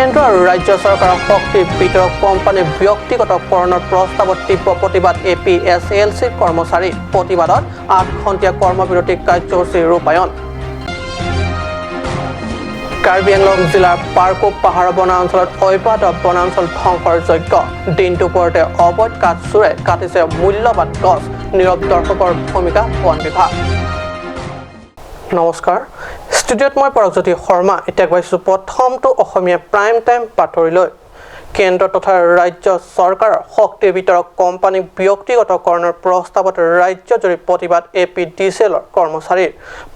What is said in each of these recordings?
কেন্দ্ৰ আৰু ৰাজ্য চৰকাৰৰ শক্তি বিতৰক কোম্পানীৰ ব্যক্তিগতকৰণৰ প্ৰস্তাৱত তীব্ৰ প্ৰতিবাদ এপিএছএলচিৰ কৰ্মচাৰী। প্ৰতিবাদত 8 ঘণ্টীয়া কৰ্মবিৰতি কাৰ্যসূচী ৰূপায়ণ। কাৰ্বি আংলং জিলাৰ পাৰ্কোপ পাহাৰৰ বনাঞ্চলত অব্যাহত বনাঞ্চল ধ্বংসৰ যজ্ঞ। দিন দুপৰতে অবৈধ কাঠ চোৰে কাটিছে মূল্যৱান গছ। নীৰৱ দৰ্শকৰ ভূমিকা বন বিভাগ। নমস্কাৰ, ষ্টুডিঅ'ত মই পৰাগজ্যোতি শৰ্মা। এতিয়া গৈছোঁ প্ৰথমটো অসমীয়া প্ৰাইম টাইম বাতৰিলৈ। কেন্দ্ৰ তথা ৰাজ্য চৰকাৰৰ শক্তি বিতৰক কোম্পানী ব্যক্তিগতকৰণৰ প্ৰস্তাৱত ৰাজ্যজুৰি প্ৰতিবাদ এপিডিচিএলৰ কৰ্মচাৰীৰ।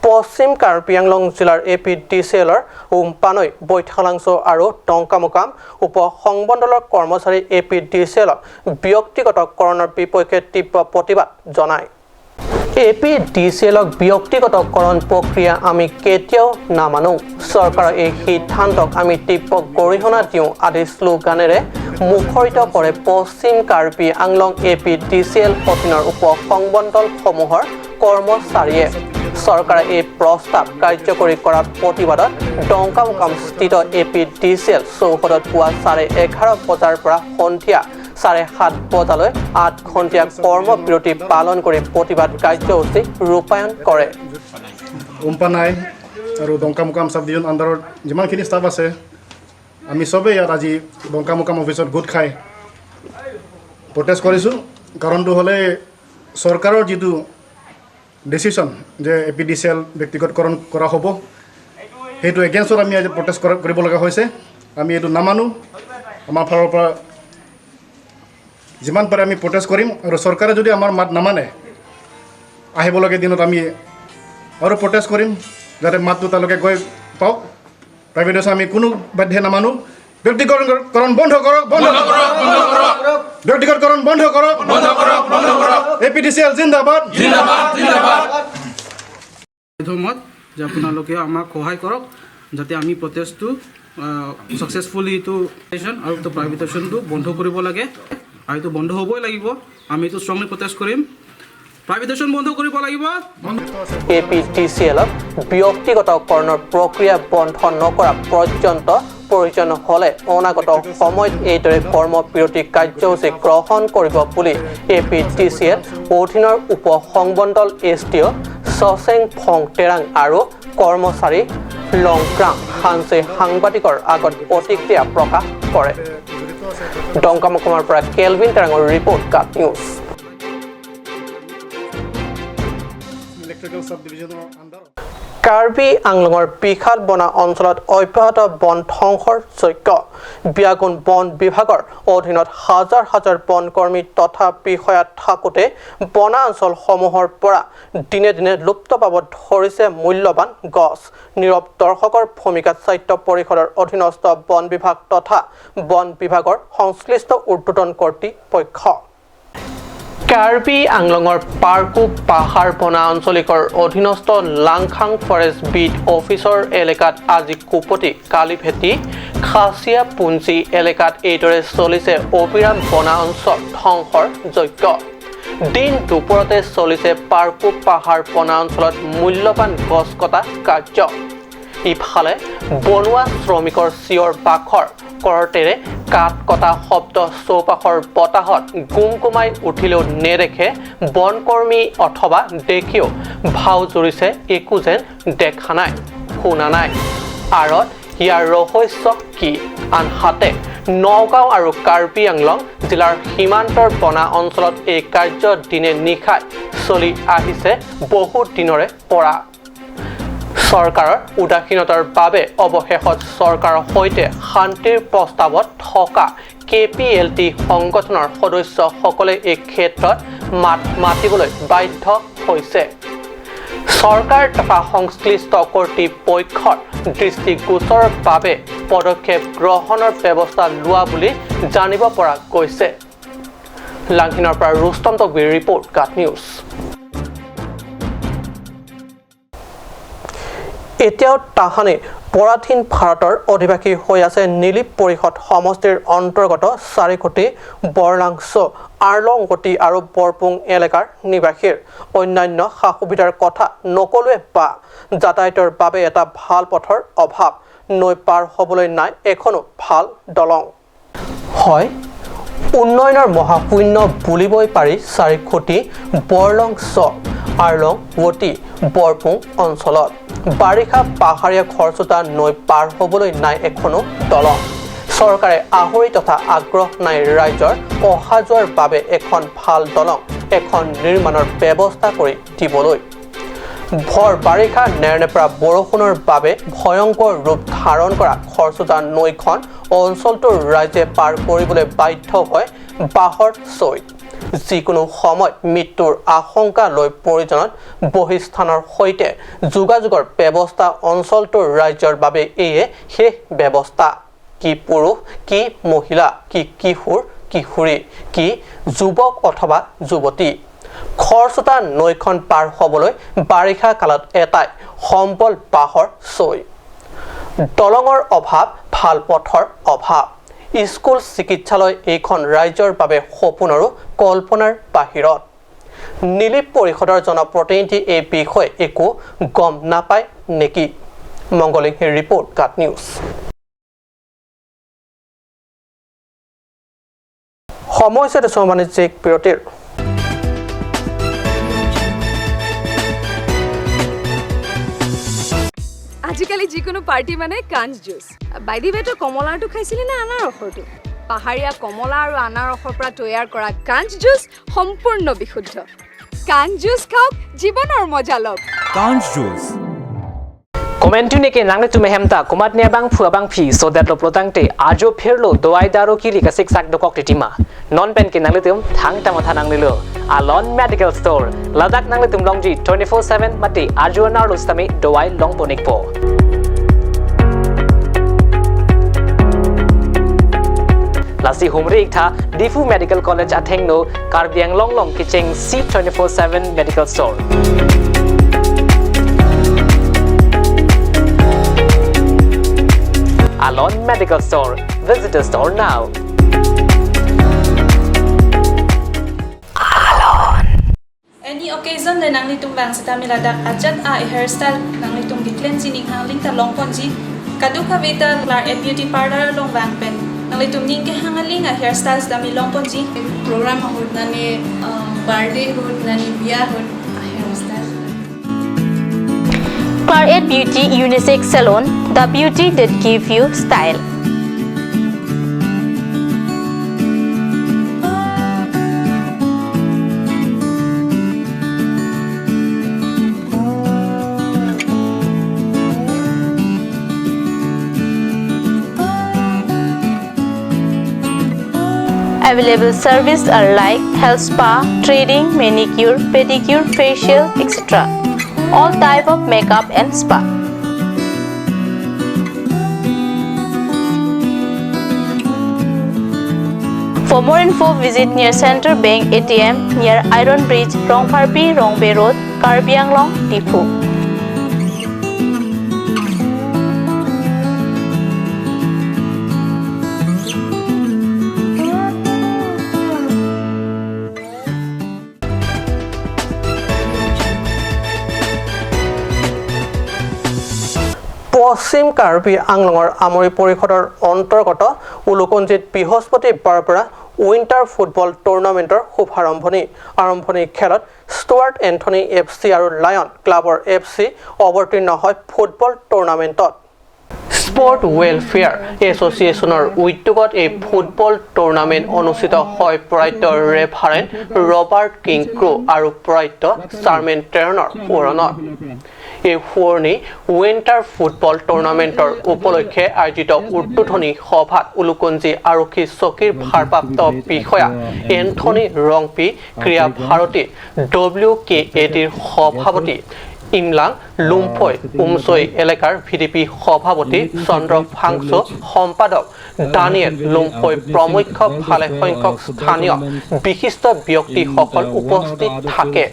পশ্চিম কাৰ্বি আংলং জিলাৰ এপিডিচিএলৰ উমপানৈ, বৈঠালাংছ' আৰু টংকামুকাম উপ সংমণ্ডলৰ কৰ্মচাৰী এপিডিচিএলক ব্যক্তিগতকৰণৰ বিপক্ষে তীব্ৰ প্ৰতিবাদ জনায়। এপিডিচিএলক ব্যক্তিগতকৰণ প্ৰক্ৰিয়া আমি কেতিয়াও নামানো, চৰকাৰৰ এই সিদ্ধান্তক আমি তীব্ৰ গৰিহণা দিওঁ আদি শ্লোগানেৰে মুখৰিত কৰে পশ্চিম কাৰ্বি আংলং এপিডিচিএল অধীনৰ উপ সংমণ্ডলসমূহৰ কৰ্মচাৰীয়ে। চৰকাৰে এই প্ৰস্তাৱ কাৰ্যকৰী কৰাৰ প্ৰতিবাদত ডংকামুকামস্থিত এপিডিচিএল চৌহদত পুৱা 11:30 বজাৰ পৰা সন্ধিয়া 7:30 বজালৈ 8 ঘণ্টীয়া কৰ্মবিৰতি পালন কৰি প্ৰতিবাদ কাৰ্যসূচী ৰূপায়ণ কৰে। উম্পানাই আৰু ডংকামুকাম চাব ডিভিজন আণ্ডাৰত যিমানখিনি ষ্টাফ আছে, আমি চবেই ইয়াত আজি ডংকামুকাম অফিচত গোট খাই প্ৰটেষ্ট কৰিছোঁ। কাৰণটো হ'লে চৰকাৰৰ যিটো ডিচিশ্যন যে এপিডিচিএল ব্যক্তিগতকৰণ কৰা হ'ব, সেইটো এগেইনষ্টত আমি আজি প্ৰটেষ্ট কৰিব লগা হৈছে। আমি এইটো নামানো। আমাৰ ফালৰ পৰা যিমান পাৰে আমি প্ৰটেষ্ট কৰিম আৰু চৰকাৰে যদি আমাৰ মাত নামানে, আহিবলগীয়া দিনত আমি আৰু প্ৰটেষ্ট কৰিম, যাতে মাতটো তেওঁলোকে গৈ পাওক। প্ৰাইভেটাইজেশ্যন আমি কোনো বাধ্যে নামানো। ব্যক্তিগতকৰণ বন্ধ কৰক, বন্ধ কৰক। ব্যক্তিগতকৰণ বন্ধ কৰক, এপিডিচিএল জিন্দাবাদ। মাধ্যমত যে আপোনালোকে আমাক সহায় কৰক, যাতে আমি প্ৰটেষ্টটো ছাকচেছফুলি এইটো আৰু প্ৰাইভেটাইজেশ্যনটো বন্ধ কৰিব লাগে আৰু এইটো বন্ধ হ'বই লাগিব। আমি এইটো ষ্ট্ৰংলি প্ৰটেষ্ট কৰিম। প্ৰাইভেটাইজেশ্যন বন্ধ কৰিব লাগিব। এপিডিচিএলক ব্যক্তিগতকৰণৰ প্ৰক্ৰিয়া বন্ধ নকৰা পৰ্যন্ত প্ৰয়োজন হ'লে অনাগত সময়ত এইদৰে কৰ্মবিৰতি কাৰ্যসূচী গ্ৰহণ কৰিব বুলি এপিডিচিএল অধীনৰ উপ সংমণ্ডল এছ ডি অ' শচেং ফং টেৰাং আৰু কৰ্মচাৰী লংক্ৰাং হানছে সাংবাদিকৰ আগত প্ৰতিক্ৰিয়া প্ৰকাশ কৰে। ডংকামুকামৰ পৰা কেলভিন টেৰাঙৰ ৰিপৰ্ট, কাট নিউজ। ইলেক্ট্ৰিকেল চাব ডিভিজনৰ আণ্ডাৰত কাৰ্বি আংলঙৰ বিশাল বনা অঞ্চলত অব্যাহত বন ধ্বংসৰ যজ্ঞ। বিয়াগুণ বন বিভাগৰ অধীনত হাজাৰ হাজাৰ বনকৰ্মী তথা বিষয়া থাকোঁতে বনাঞ্চলসমূহৰ পৰা দিনে দিনে লুপ্ত পাব ধৰিছে মূল্যৱান গছ। নীৰৱ দৰ্শকৰ ভূমিকাত স্বায়ত্ত পৰিষদৰ অধীনস্থ বন বিভাগ তথা বন বিভাগৰ সংশ্লিষ্ট ঊৰ্ধ্বতন কৰ্তৃপক্ষ। কাৰ্বি আংলঙৰ পাৰ্কো পাহাৰ বনা আঞ্চলিকৰ অধীনস্থ লাংখাং ফৰেষ্ট বিট অফিচৰ এলেকাত আজি কুপতি, কালিভেটি, খাচীয়া পুঞ্জী এলেকাত এইদৰে চলিছে অবিৰাম বনা অঞ্চল ধ্বংসৰ যজ্ঞ। দিন দুপৰতে চলিছে পাৰ্কো পাহাৰ বনাঞ্চলত মূল্যৱান গছ কটা কাৰ্য। ইফালে বনোৱা শ্ৰমিকৰ চিঞৰ বাখৰ, কৰতেৰে কাঠ কটা শব্দ চৌপাশৰ বতাহত গুমগুমাই উঠিলেও নেদেখে বনকৰ্মী অথবা দেখিও ভাও জুৰিছে একো যেন দেখা নাই, শুনা নাই। আঁৰত ইয়াৰ ৰহস্য কি? আনহাতে নগাঁও আৰু কাৰ্বি আংলং জিলাৰ সীমান্তৰ বনা অঞ্চলত এই কাৰ্য দিনে নিশাই চলি আহিছে বহু দিনৰে পৰা। চৰকাৰৰ উদাসীনতাৰ বাবে অৱশেষত চৰকাৰৰ সৈতে শান্তিৰ প্ৰস্তাৱত থকা কেপিএলটি সংগঠনৰ সদস্যসকলে এই ক্ষেত্ৰত মাত মাতিবলৈ বাধ্য হৈছে। চৰকাৰ তথা সংশ্লিষ্ট কৰ্তৃপক্ষৰ দৃষ্টিগোচৰৰ বাবে পদক্ষেপ গ্ৰহণৰ ব্যৱস্থা লোৱা বুলি জানিব পৰা গৈছে। লাংহিনৰ পৰা ৰুস্তম তকবীৰ ৰিপৰ্ট, কাট নিউজ। এতিয়াও তাহানি পৰাধীন ভাৰতৰ অধিবাসী হৈ আছে নিলিপ পৰিষদ সমষ্টিৰ অন্তৰ্গত চাৰিখুটি, বৰলাংচ, আৰলংগতি আৰু বৰপুং এলেকাৰ নিবাসীৰ। অন্যান্য সা সুবিধাৰ কথা নকলোৱে বা যাতায়াতৰ বাবে এটা ভাল পথৰ অভাৱ। নৈ পাৰ হ'বলৈ নাই এখনো ভাল দলং। হয়, উন্নয়নৰ মহাশূন্য বুলিবই পাৰি চাৰিখুটি, বৰলং চক, আৰলং, ৱতী, বৰপুং অঞ্চলত। বাৰিষা পাহাৰীয়া খৰচোতা নৈ পাৰ হ'বলৈ নাই এখনো দলং। চৰকাৰে আহৰি তথা আগ্ৰহ নাই ৰাইজৰ অহা যোৱাৰ বাবে এখন ভাল দলং এখন নিৰ্মাণৰ ব্যৱস্থা কৰি দিবলৈ। ভৰ বাৰিষা নেৰনেপেৰা বৰষুণৰ বাবে ভয়ংকৰ ৰূপ ধাৰণ কৰা খৰচোতা নৈখন অঞ্চলটোৰ ৰাইজে পাৰ কৰিবলৈ বাধ্য হয় বাঁহৰ চৈত। যিকোনো সময়ত মৃত্যুৰ আশংকা লৈ প্ৰয়োজনত বহিস্থানৰ সৈতে যোগাযোগৰ ব্যৱস্থা অঞ্চলটোৰ ৰাইজৰ বাবে এয়ে শেষ ব্যৱস্থা। কি পুৰুষ, কি মহিলা, কি কিশোৰ কিশোৰী, কি যুৱক অথবা যুৱতী, খৰচোতা নৈখন পাৰ হ'বলৈ বাৰিষা কালত এটাই সম্বল বাঁহৰ চৈ। দলঙৰ অভাৱ, ভাল পথৰ অভাৱ, স্কুল চিকিৎসালয় এইখন ৰাজ্যৰ বাবে সপোনৰো কল্পনাৰ বাহিৰত। নিলিপ পৰিষদৰ জনপ্ৰতিনিধি এই বিষয়ে একো গম নাপায় নেকি? মংগলিংহিৰ ৰিপৰ্ট, কাট নিউজ। সময় হৈছে বাণিজ্যিক বিৰতিৰ। আজিকালি যিকোনো পাৰ্টি মানে কাঞ্চ জুচ। বাই the ৱে, তই কমলাৰটো খাইছিলি নে আনাৰসৰটো? পাহাৰীয়া কমলা আৰু আনাৰসৰ পৰা তৈয়াৰ কৰা কাঞ্চ জুচ সম্পূৰ্ণ বিশুদ্ধ। কাঞ্চ জুচ খাওক, জীৱনৰ মজা লওক। কাঞ্চ juice. Komentune ke nang tu mehemta kumat ne bang phua bang phi so that lo plotang te ajo pherlo dowai daro ki ri ka sik sak dokok titima non pen ke nang tum thang ta matha nang lo Alon Medical Store Ladakh nang tum longji 24/7 mate ajo nar lustami dowai long ponik po lasi humri ikta Difu Medical College athengno Karbiang Long Long kicheng C24/7 Medical Store. Alon Medical Store. Visit the store now. Alon. Any occasion le nang litung bang sa tamiladak ajat a hairstyle nang litung gi cleansing hang ling ta long ponji kadu kavita klar a beauty parlor long bang pen nang litung ning ke hangaling a hairstyles dami long ponji program hot nani birthday hot nani biya hot hairstyle. Claret Beauty Unisex Salon, the beauty that gives you style. Available services are like health spa, threading, manicure, pedicure, facial, etc. All type of makeup and spa. For more info, visit near Center Bank ATM near Iron Bridge, Rongpharpi, Rongbe Road, Karbi Anglong, Diphu. পশ্চিম কাৰ্বি আংলঙৰ আমৰি পৰিষদৰ অন্তৰ্গত উলুকঞ্জিত বৃহস্পতিবাৰৰ পৰা winter football টুৰ্ণামেণ্টৰ শুভাৰম্ভণি। আৰম্ভণি খেলত Stuart Anthony F C আৰু lion ক্লাবৰ এফ চি অৱতীৰ্ণ হয় ফুটবল টুৰ্ণামেণ্টত। স্পৰ্ট ৱেলফেয়াৰ এছ'চিয়েশ্যনৰ উদ্যোগত এই ফুটবল টুৰ্ণামেণ্ট অনুষ্ঠিত হয়। প্ৰয়াত ৰেভাৰেণ্ড ৰবাৰ্ট কিং ক্ৰ' আৰু প্ৰয়াত চাৰ্মেন টেৰণৰ সোঁৱৰণত এই সোঁৱৰণী উইণ্টাৰ ফুটবল টুৰ্ণামেণ্টৰ উপলক্ষে আয়োজিত উদ্বোধনী সভাত উলুকঞ্জি আৰক্ষী চকীৰ ভাৰপ্ৰাপ্ত বিষয়া এন্থনী ৰংপি, ক্ৰীড়া ভাৰতী ডব্লিউ কে এ ডিৰ সভাপতি ইমলাং লুম্ফৈ, উমচৈ এলেকাৰ ভি ডি পি সভাপতি চন্দ্ৰ ফাংচো, সম্পাদক দানিয়েল লুম্ফৈ প্ৰমুখ্য ভালেসংখ্যক স্থানীয় বিশিষ্ট ব্যক্তিসকল উপস্থিত থাকে।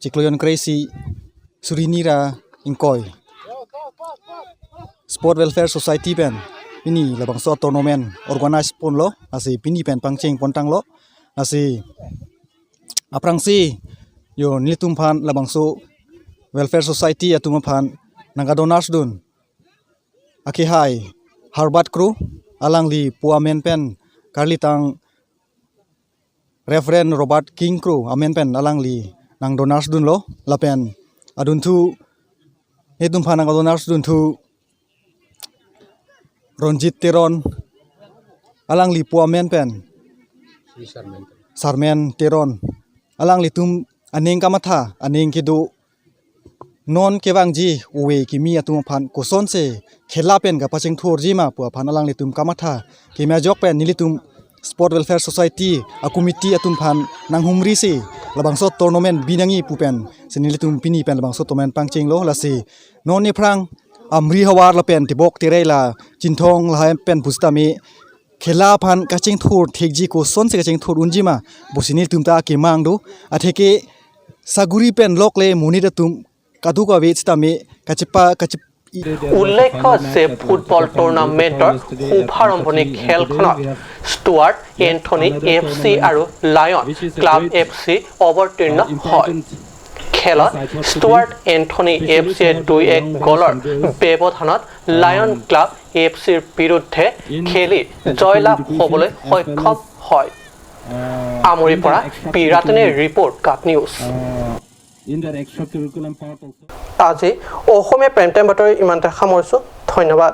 Cikloyon Crazy Surinira Ingkoi Sport Welfare Society pen ini labang so tournament organize pon lo asi pini pen pangching pontang lo asi aprangsi yo nilitum phan labang so welfare society atuma phan Nang donors dun aki hai Harbat crew alang li Puamen pen karli tang Reverend Robert King crew amen pen alang li nang donors dun lo lapen adun thu hetum pha nang donors dun thu Ronjit Teron alang li Puamen pen Sarmen Teron alang li tum aneng kamatha aneng ki du non kewang ji uwe ki mi atum phan koson se khela pen ga pacheng thor ji ma pu phan alang li tum kamatha ki ma jok pen nili tum Sport Welfare Society a committee atum phan nang humri se labang so tournament binangi pu pen se nili tum pini pen labang so tournament pangcheng lo la se non ni phrang amri hawar la pen tibok tirei la chinthong la pen pusta mi khela phan kaching thur thekji ko son se kaching thur unjima bosini tum ta ke mang do atheke saguri pen lok le muni da tum kadu ka vech ta me kachipa kachip. উল্লেখ্য যে football টুৰ্ণামেণ্টৰ শুভাৰম্ভণি খেলখনত Stuart Anthony F C আৰু lion club F C অৱতীৰ্ণ হয়। খেলত Stuart Anthony F চিয়ে 2-1 গ'লৰ ব্যৱধানত লায়ন ক্লাব এফ চিৰ বিৰুদ্ধে খেলি জয়লাভ হ'বলৈ সক্ষম হয়। আমৰিৰ পৰা পি ৰাতনে ৰিপৰ্ট, কাট নিউজ। আজি অসমীয়া প্ৰাইম টাইম বাতৰি ইমানতে সামৰিছোঁ। ধন্যবাদ।